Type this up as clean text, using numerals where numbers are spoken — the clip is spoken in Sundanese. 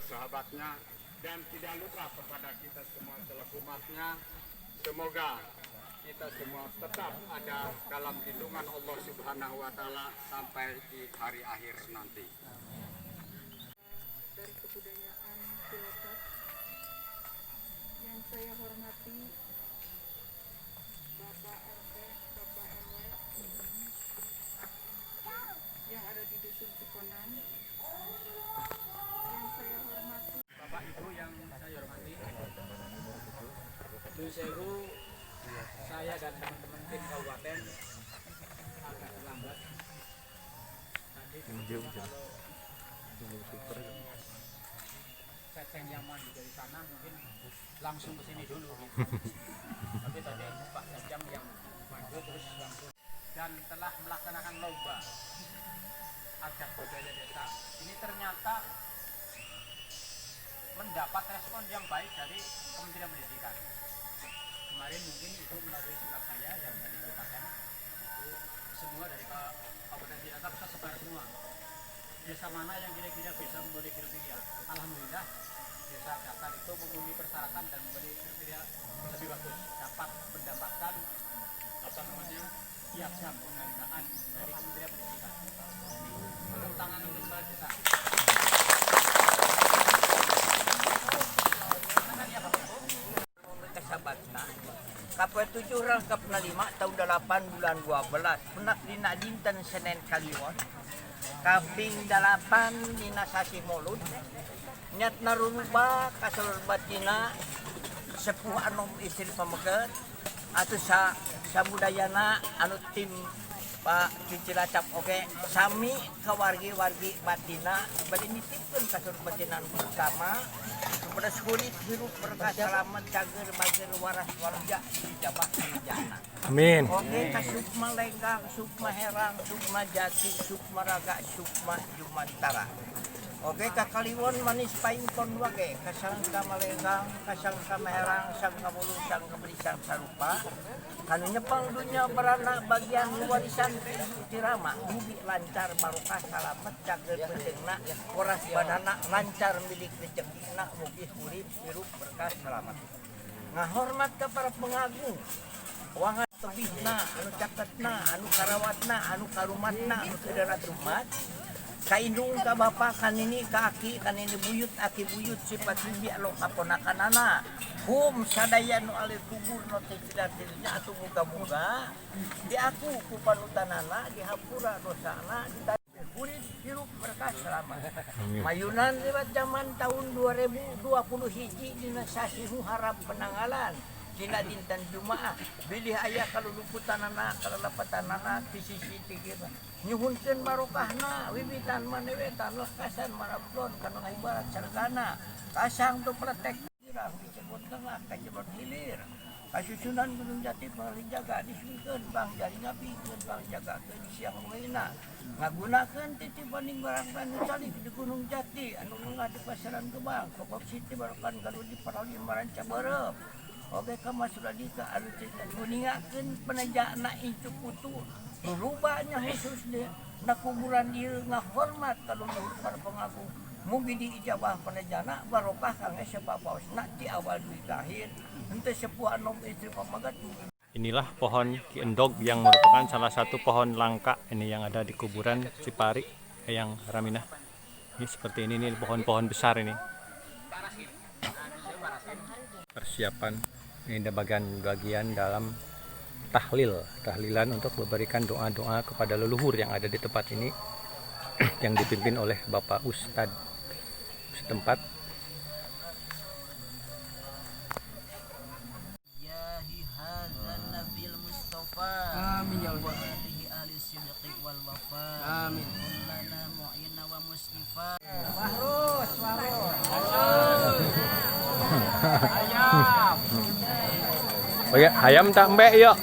sahabatnya, dan tidak lupa kepada kita semua selaku umatnya. Semoga kita semua tetap ada dalam lindungan Allah Subhanahu wa Ta'ala sampai di hari akhir nanti. Dari kebudayaan Cilacap yang saya hormati, Bapak RT, Bapak RW yang ada di Dusun Cikonan, yang saya hormati. Bapak Ibu yang saya hormati. Nuwun sewu, saya dan teman-teman tim kabupaten agak terlambat. Tadi sebetulnya kalau Ceceng yang mandi dari sana mungkin langsung ke sini dulu gitu. Tapi tadi Pak Jajang yang maju terus langsung dan telah melaksanakan lomba adat budaya desa. Ini ternyata mendapat respon yang baik dari Kementerian Pendidikan. Kemarin mungkin itu melalui surat saya yang dari kabupaten itu semua dari Kabupaten Cilacap bisa sebar semua. Desa mana yang kira-kira bisa memenuhi kriteria? Alhamdulillah, Desa Datar itu memenuhi persyaratan dan memenuhi kriteria lebih bagus, dapat mendapatkan apa namanya, piagam penghargaan dari Kementerian Pendidikan. Ini tepuk tangan untuk kepala desa. Silakan ya, Bapak Ibu. Kasabatna kapoe 7 rangkap na 5 tahun 8 bulan 12 penak dina dinten Senin Kaliwon kaping 8 dina sasih Mulud, nyat narumba kasalur batina sepuh anom istri pameget atau sa sabudayana anu tim Pak Cilacap, oke sami ka wargi-wargi batina bade nitipkeun kasalur batina anu pertama kepada kulit hirup berkah selamat, cager bager, waras warja, dijabah dijana. Amin. Oke, ka Sukma Lenggang, Sukma Herang, Sukma Jati, Sukma Raga, Sukma Jumantara. Oke, ka Kaliwon manis payungkon wage, ka Sangka Malenggang, ka Sangka Maherang, Sangka Bulu, Sangka Belisang Sarupa. Kanu nyepeng dunya berana bagian warisan tirama, mugi lancar barokah salamet, cager pentingna, waras badana, lancar milik rezekina, mugi urip hirup berkah selamat. Ngahormat ke para pengagung wangan tebihna, anu caketna, anu karawatna, anu karumatna, anu saudara umat, kaindung ka bapa, kanini ka aki, kanini buyut, aki buyut, sifat bibi alo kaponakanana hum sadaya nu alir kubur nu teu dirinya atuh muga-muga diaku ku panutanana, dihapura dosana, kulit hirup berkah selamat. Mayunan lewat zaman tahun 2020 hiji dina sasih Muharram penanggalan dina dinten Jumaah, bilih aya kaluluputanana, kalalepatanana ti sisi tikir, nyuhunkeun barokahna wiwitan manewetan lekasan marablon kana ibarat sargana kasang tu pletek kirang disebut tengah kajebot hilir kasusunan Gunung Jati jaga disungkeun bang jari ngabikeun bang jagakeun siang muina ngagunakeun titipaning barang anu calik di Gunung Jati anu nengah di pasaran Gebang Kokop Siti barokan galuh di parali maranca berep. Oke, ka Mas Radika anu cerita guningakeun penejana incu putu rubanya khusus deh na kuburan ieu, ngahormat ka luhur para pengagung, mugi diijabah penejana barokah kangge sapapaosna ti awal dugi ka akhir henteu sepuh anom istri pamagat. Inilah pohon Ki Endog yang merupakan salah satu pohon langka ini yang ada di kuburan Cipari yang Raminah. Ini seperti ini nih, pohon-pohon besar ini. Persiapan ini ada bagian-bagian dalam tahlil, tahlilan untuk memberikan doa-doa kepada leluhur yang ada di tempat ini yang dipimpin oleh Bapak Ustadz setempat. Yahi hadzal nabil mustafa. Amin ya Allah. Wa alihi ahli sidqi wal wafa. Amin. Lana mu'ina wa muslifa. Wahrus, wahrus. Ayam. Oh ya, ayam tak mbek yuk.